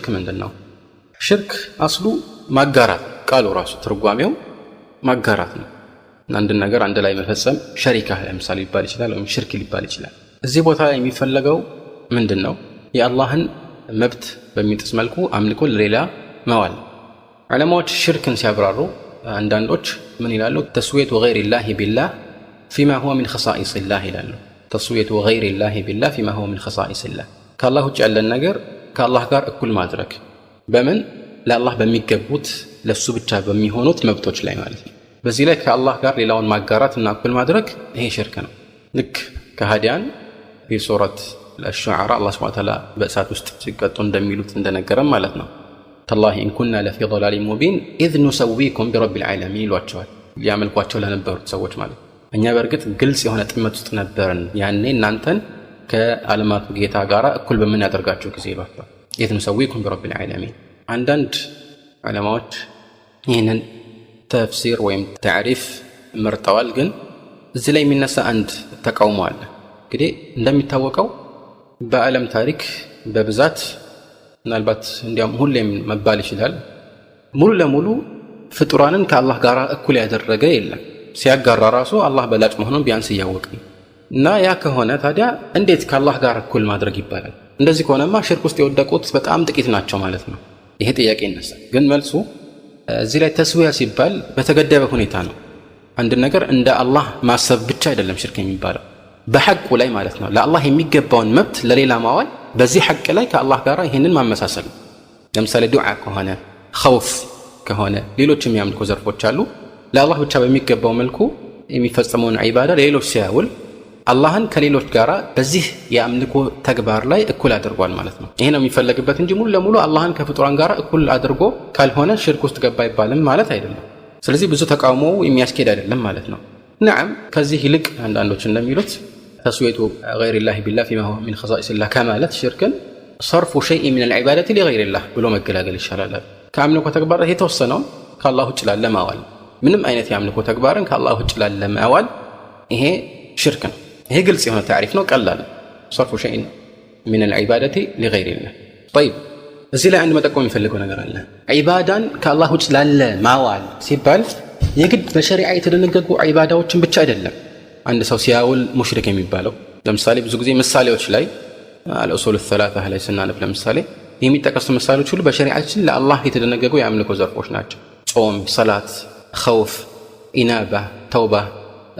ሽርክ ምንድን ነው? ሽርክ አስሉ ማጋራት፣ ቃሉ ራሱ ትርጓሜው ማጋራት ነው። አንድን ነገር አንድ ላይ መፈጸም ሸሪካ ለምሳሌ ሊባል ይችላል፣ ወይም ሽርክ ሊባል ይችላል። እዚህ ቦታ ላይ የሚፈለገው ምንድን ነው? የአላህን መብት በሚጥስ መልኩ አምልኮ ለሌላ መዋል። ዑለማዎች ሽርክን ሲያብራሩ አንዳንዶች ምን ይላሉ? تسوية غير الله بالله فيما هو من خصائص الله ይላሉ። تسوية غير الله بالله فيما هو من خصائص الله፣ ከአላህ ውጭ ያለን ነገር ከአላህ ጋር እኩል ማድረግ በምን ለአላህ በሚገቡት ለሱ ብቻ በሚሆኑት መብቶች ላይ ማለት ነው። በዚህ ላይ ከአላህ ጋር ሌላውን ማጋራት እና እኩል ማድረግ ይሄ ሽርክ ነው። ልክ ከሃዲያን في سورة الشعراء አላህ سبحانه وتعالى በእሳት ውስጥ ሲቀጡ እንደሚሉት እንደነገረም ማለት ነው። تالله إن كنا لفي ضلال مبين إذ نسويكم برب العالمين ይሏቸዋል። ሊያመልኳቸው ለነበሩት ሰዎች ማለት ነው። እኛ በእርግጥ ግልጽ የሆነ ጥመት ውስጥ ነበርን ያኔ እናንተን ከዓለማቱ ጌታ ጋር እኩል በምናደርጋቸው ጊዜ ይሏቸዋል። إذ نسويكم برب العالمين። አንዳንድ ዑለማዎች ይህንን ተፍሲር ወይም ታዕሪፍ መርጠዋል። ግን እዚህ ላይ የሚነሳ አንድ ተቃውሞ አለ። እንግዲህ እንደሚታወቀው በዓለም ታሪክ በብዛት ምናልባት እንዲያውም ሁሌም መባል ይችላል ሙሉ ለሙሉ ፍጡራንን ከአላህ ጋር እኩል ያደረገ የለም። ሲያጋራ ራሱ አላህ በላጭ መሆኑን ቢያንስ እያወቀ እና ያ ከሆነ ታዲያ እንዴት ከአላህ ጋር እኩል ማድረግ ይባላል? እንደዚህ ከሆነማ ሽርክ ውስጥ የወደቁት በጣም ጥቂት ናቸው ማለት ነው። ይሄ ጥያቄ ይነሳል። ግን መልሱ እዚህ ላይ ተስዊያ ሲባል በተገደበ ሁኔታ ነው። አንድ ነገር እንደ አላህ ማሰብ ብቻ አይደለም ሽርክ የሚባለው፣ በሐቁ ላይ ማለት ነው። ለአላህ የሚገባውን መብት ለሌላ ማዋል፣ በዚህ ሐቅ ላይ ከአላህ ጋር ይህንን ማመሳሰል ነው። ለምሳሌ ዱዓ ከሆነ፣ ኸውፍ ከሆነ፣ ሌሎችም የአምልኮ ዘርፎች አሉ። ለአላህ ብቻ በሚገባው መልኩ የሚፈጸመውን ዒባዳ ለሌሎች ሲያውል አላህን ከሌሎች ጋር በዚህ የአምልኮ ተግባር ላይ እኩል አድርጓል ማለት ነው። ይሄ ነው የሚፈለግበት እንጂ ሙሉ ለሙሉ አላህን ከፍጡራን ጋር እኩል አድርጎ ካልሆነ ሽርክ ውስጥ ገባ አይባልም ማለት አይደለም። ስለዚህ ብዙ ተቃውሞ የሚያስኬድ አይደለም ማለት ነው። نعم፣ ከዚህ ይልቅ አንዳንዶች እንደሚሉት تسوية غير الله بالله فيما هو من خصائص الله ከማለት ሽርክን صرف شيء من العبادة لغير الله ብሎ መገላገል ይሻላል። ከአምልኮ ተግባር የተወሰነውን ከአላህ ውጭ ላለ ማዋል፣ ምንም አይነት የአምልኮ ተግባርን ከአላህ ውጭ ላለ ማዋል ይሄ ሽርክ ነው። ይሄ ግልጽ የሆነ ታሪፍ ነው፣ ቀላል። صرف شيء من العبادة لغير الله። طيب፣ እዚህ ላይ አንድ መጠቆም የሚፈልገው ነገር አለ። ዒባዳን ከአላህ ውጭ ላለ ማዋል ሲባል የግድ በሸሪዓ የተደነገጉ ዒባዳዎችን ብቻ አይደለም አንድ ሰው ሲያውል ሙሽሪክ የሚባለው። ለምሳሌ ብዙ ጊዜ ምሳሌዎች ላይ الأصول الثلاثة ላይ ስናነብ ለምሳሌ የሚጠቀሱ ምሳሌዎች ሁሉ በሸሪዓችን ለአላህ የተደነገጉ የአምልኮ ዘርፎች ናቸው። ጾም፣ ሰላት፣ ኸውፍ፣ ኢናባ፣ ተውባ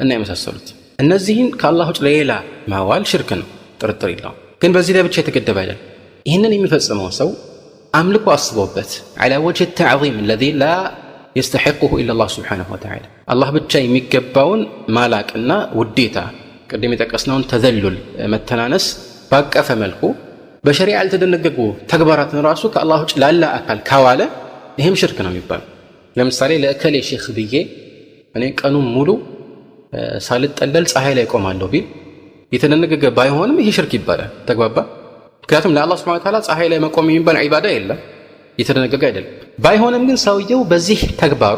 እና የመሳሰሉት። እነዚህን ከአላህ ውጭ ለሌላ ማዋል ሽርክ ነው፣ ጥርጥር የለውም። ግን በዚህ ላይ ብቻ የተገደበ አይደለም። ይህንን የሚፈጽመው ሰው አምልኮ አስቦበት على وجه التعظيم الذي لا يستحقه إلا الله سبحانه وتعالى፣ አላህ ብቻ የሚገባውን ማላቅና ውዴታ፣ ቅድም የጠቀስነውን ተዘሉል መተናነስ ባቀፈ መልኩ በሸሪዓ ያልተደነገጉ ተግባራትን ራሱ ከአላህ ውጭ ላለ አካል ካዋለ ይህም ሽርክ ነው የሚባለው። ለምሳሌ ለእከሌ ሼክ ብዬ እኔ ቀኑን ሙሉ ሳልጠለል ፀሐይ ላይ ቆማለሁ ቢል የተደነገገ ባይሆንም ይሄ ሽርክ ይባላል። ተግባባ? ምክንያቱም ለአላህ سبحانه وتعالى ፀሐይ ላይ መቆም የሚባል ዒባዳ የለም፣ የተደነገገ አይደለም። ባይሆንም ግን ሰውየው በዚህ ተግባሩ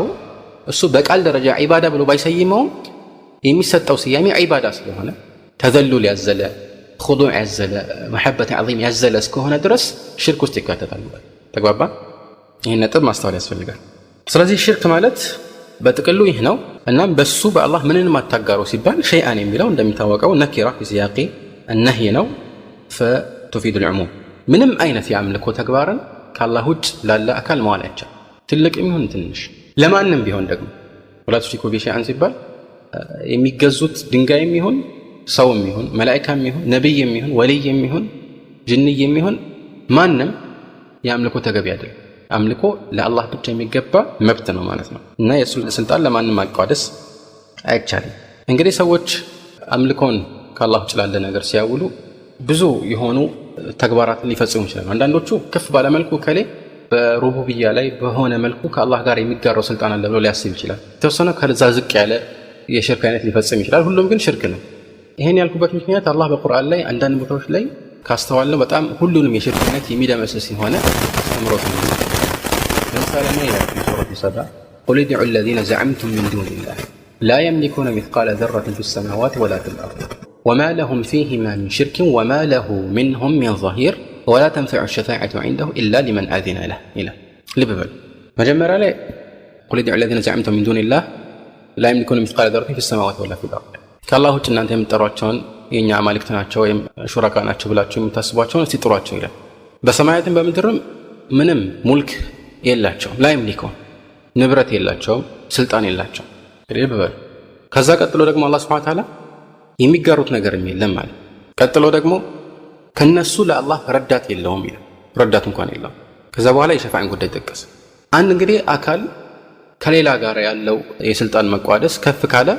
እሱ በቃል ደረጃ ዒባዳ ብሎ ባይሰይመውም የሚሰጠው ስያሜ ዒባዳ ስለሆነ ተዘሉል ያዘለ፣ ኹዱዕ ያዘለ፣ መሐበት ዐዚም ያዘለ እስከሆነ ድረስ ሽርክ ውስጥ ይካተታል። ተግባባ? ይህን ነጥብ ማስተዋል ያስፈልጋል። ስለዚህ ሽርክ ማለት በጥቅሉ ይህ ነው። እናም በሱ በአላህ ምንንም አታጋሩ ሲባል شيئا የሚለው እንደሚታወቀው نكرة في سياق النهي ነው፣ فتفيد العموم። ምንም አይነት የአምልኮ ተግባርን ከአላህ ውጭ ላለ አካል መዋል አይቻልም። ትልቅም ይሁን ትንሽ፣ ለማንም ቢሆን ደግሞ ولا تشركوا به شيئا ሲባል የሚገዙት ድንጋይም ይሁን ሰውም ይሁን መላኢካም ይሁን ነቢይም ይሁን ወልይም ይሁን ጅንይም ይሁን ማንም የአምልኮ ተገቢ አይደለም። አምልኮ ለአላህ ብቻ የሚገባ መብት ነው ማለት ነው እና የእሱ ስልጣን ለማንም ማቋደስ አይቻልም። እንግዲህ ሰዎች አምልኮን ከአላህ ውጭ ላለ ነገር ሲያውሉ ብዙ የሆኑ ተግባራትን ሊፈጽሙ ይችላሉ። አንዳንዶቹ ከፍ ባለ መልኩ ከሌ በሩቡብያ ላይ በሆነ መልኩ ከአላህ ጋር የሚጋራው ስልጣን አለ ብሎ ሊያስብ ይችላል። የተወሰነ ከዛ ዝቅ ያለ የሽርክ አይነት ሊፈጽም ይችላል። ሁሉም ግን ሽርክ ነው። ይሄን ያልኩበት ምክንያት አላህ በቁርአን ላይ አንዳንድ ቦታዎች ላይ ካስተዋልነው በጣም ሁሉንም የሽርክ አይነት የሚደመስስ የሆነ አስተምሮት ነው። ለምሳሌ ምን ይላል في سورة سبأ؟ قل ادعوا الذين زعمتم من دون الله لا يملكون مثقال ذرة في السماوات ولا في الأرض وما لهم فيهما من شرك وما له منهم من ظهير ولا تنفع الشفاعة عنده إلا لمن أذن له ይላል። ልብ በሉ፣ መጀመሪያ ላይ قل ادعوا الذين زعمتم من دون الله لا يملكون مثقال ذرة في السماوات ولا في الأرض፣ ከአላህ ውጭ እናንተ የምትጠሯቸውን የእኛ አማልክት ናቸው ወይም ሹረካ ናቸው ብላችሁ የምታስቧቸውን እስቲ ጥሯቸው ይላል። በሰማያትም በምድርም ምንም ሙልክ የላቸውም። لا يملكون ንብረት የላቸውም፣ ስልጣን የላቸውም። ልብ በሉ። ከዛ ቀጥሎ ደግሞ አላህ سبحانه وتعالى የሚጋሩት ነገርም የለም ማለት። ቀጥሎ ደግሞ ከነሱ ለአላህ ረዳት የለውም ይላል። ረዳት እንኳን የለውም። ከዛ በኋላ የሸፋዕን ጉዳይ ጠቀሰ። አንድ እንግዲህ አካል ከሌላ ጋር ያለው የስልጣን መቋደስ ከፍ ካለ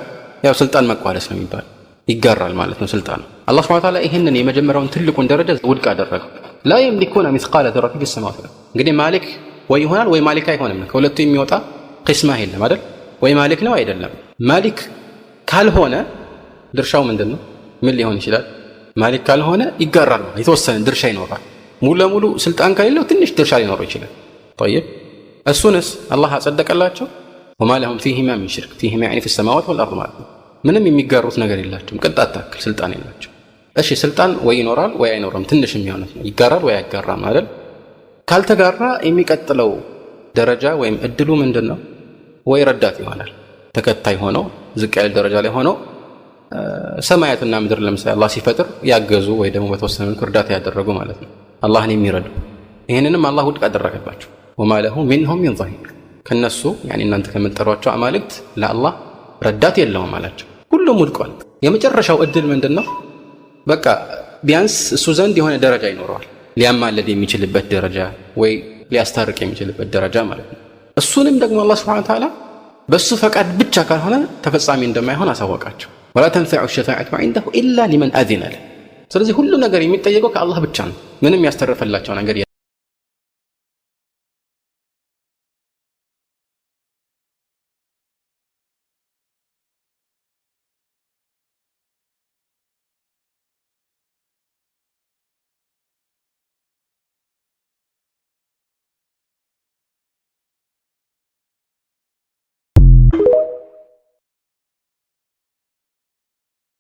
ያው ስልጣን መቋደስ ነው የሚባል፣ ይጋራል ማለት ነው ስልጣኑ። አላህ سبحانه وتعالى ይህንን የመጀመሪያውን ትልቁን ደረጃ ውድቅ አደረገው። لا يملكون مثقال ذرة في السماوات። እንግዲህ ማሊክ ወይ ይሆናል ወይ ማሊክ አይሆንም። ከሁለቱ የሚወጣ ቂስማ የለም አይደል? ወይ ማሊክ ነው አይደለም። ማሊክ ካልሆነ ድርሻው ምንድን ነው? ምን ሊሆን ይችላል? ማሊክ ካልሆነ ይጋራል፣ የተወሰነ ድርሻ ይኖራል። ሙሉ ለሙሉ ስልጣን ከሌለው ትንሽ ድርሻ ሊኖረው ይችላል። طيب እሱንስ አላህ አጸደቀላቸው። وما لهم فيهما من شرك፣ فيهما يعني في السماوات والأرض ማለት ነው። ምንም የሚጋሩት ነገር የላቸውም። ቅንጣት ታክል ስልጣን የላቸው። እሺ ስልጣን ወይ ይኖራል ወይ አይኖርም፣ ትንሽ የሚሆነት ነው። ይጋራል ወይ አይጋራም አይደል? ካልተጋራ የሚቀጥለው ደረጃ ወይም እድሉ ምንድን ነው? ወይ ረዳት ይሆናል፣ ተከታይ ሆኖ ዝቅ ያለ ደረጃ ላይ ሆኖ ሰማያትና ምድር ለምሳሌ አላህ ሲፈጥር ያገዙ ወይ ደግሞ በተወሰነ መልኩ እርዳታ ያደረጉ ማለት ነው፣ አላህን የሚረዱ። ይህንንም አላህ ውድቅ አደረገባቸው። وما له منهم من ظهير፣ ከነሱ يعني እናንተ ከምትጠሯቸው አማልክት ለአላህ ረዳት የለውም አላቸው። ሁሉም ውድቋል። የመጨረሻው እድል ምንድን ነው? በቃ ቢያንስ እሱ ዘንድ የሆነ ደረጃ ይኖረዋል፣ ሊያማለድ የሚችልበት ደረጃ ወይ ሊያስታርቅ የሚችልበት ደረጃ ማለት ነው። እሱንም ደግሞ አላህ سبحانه وتعالى በእሱ ፈቃድ ብቻ ካልሆነ ተፈጻሚ እንደማይሆን አሳወቃቸው። ولا تنفع الشفاعة عنده إلا لمن أذن له። ስለዚህ ሁሉ ነገር የሚጠየቀው ከአላህ ብቻ ነው። ምንም ያስተረፈላቸው ነገር